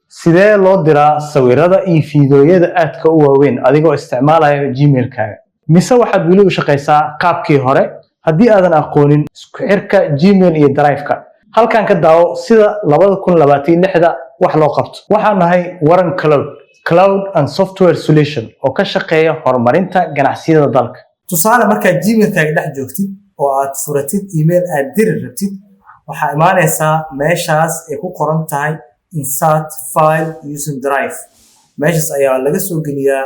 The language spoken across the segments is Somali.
Sidee loo diraa sawirada iyo fiidiyooyada aadka u waaweyn adigoo isticmaalaya Gmail-kaaga? Mise waxaad weli u shaqaysaa qaabkii hore? Haddii aadan aqoonin isku xirka Gmail iyo Drive-ka, halkan ka daawo sida 2026-da wax loo qabto. Waxaan nahay Waran Cloud, Cloud and Software Solution oo ka shaqeeya horumarinta ganacsiyada dalka. Tusaale, markaad Gmailkaaga dhex joogtid oo aad furatid email aad diri rabtid, waxaa imaanaysaa meeshaas ay ku qoran tahay "Insert file using Drive". Meeshaas ayaa laga soo geliyaa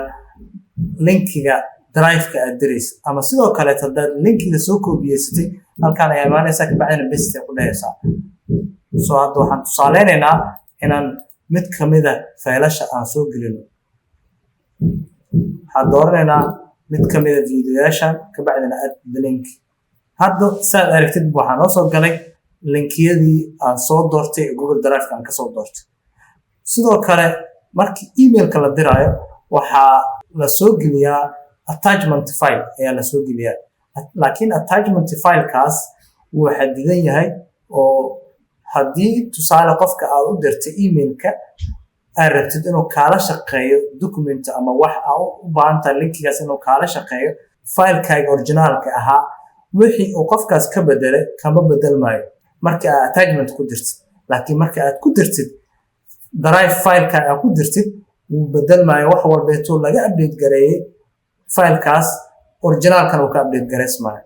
linkiga Drive-ka aad diraysid. Ama sidoo kaleet, haddaad linkiga soo koobiyeysatay, halkaan ayaa imaanaysaa, kabacdina paste ku dhehaysaa. So hadda waxaan tusaaleynaynaa inaan mid kamida faylasha aan soo gelino. Waxaan dooranaynaa mid kamida videoyaashan, kabacdina add the link. Hadda saad aragtid, waxaa noo soo galay linkiyadii aan soo doortay ee Google Drive-ka aan kasoo doortay. Sidoo kale, markii emailka la diraayo, waxaa la soo geliyaa attachment file ayaa la soo geliyaa, laakiin attachment filekaas wuu xadidan yahay, oo haddii tusaale qofka aad u dirtay emailka aad rabtid inuu kaala shaqeeyo document ama wax aa u baahan tahay linkigaas inuu kaala shaqeeyo, filekaaga originaalka ahaa wixii uu qofkaas ka bedelay kama bedelmaayo marka aad attachment ku dirtid. Laakiin marka aad ku dirtid Drive fileka aad ku dirtid, wuu bedelmaayo. Wax walbeetuu laga update gareeyey filekaas, originaalkan uu ka update gareysmaayo.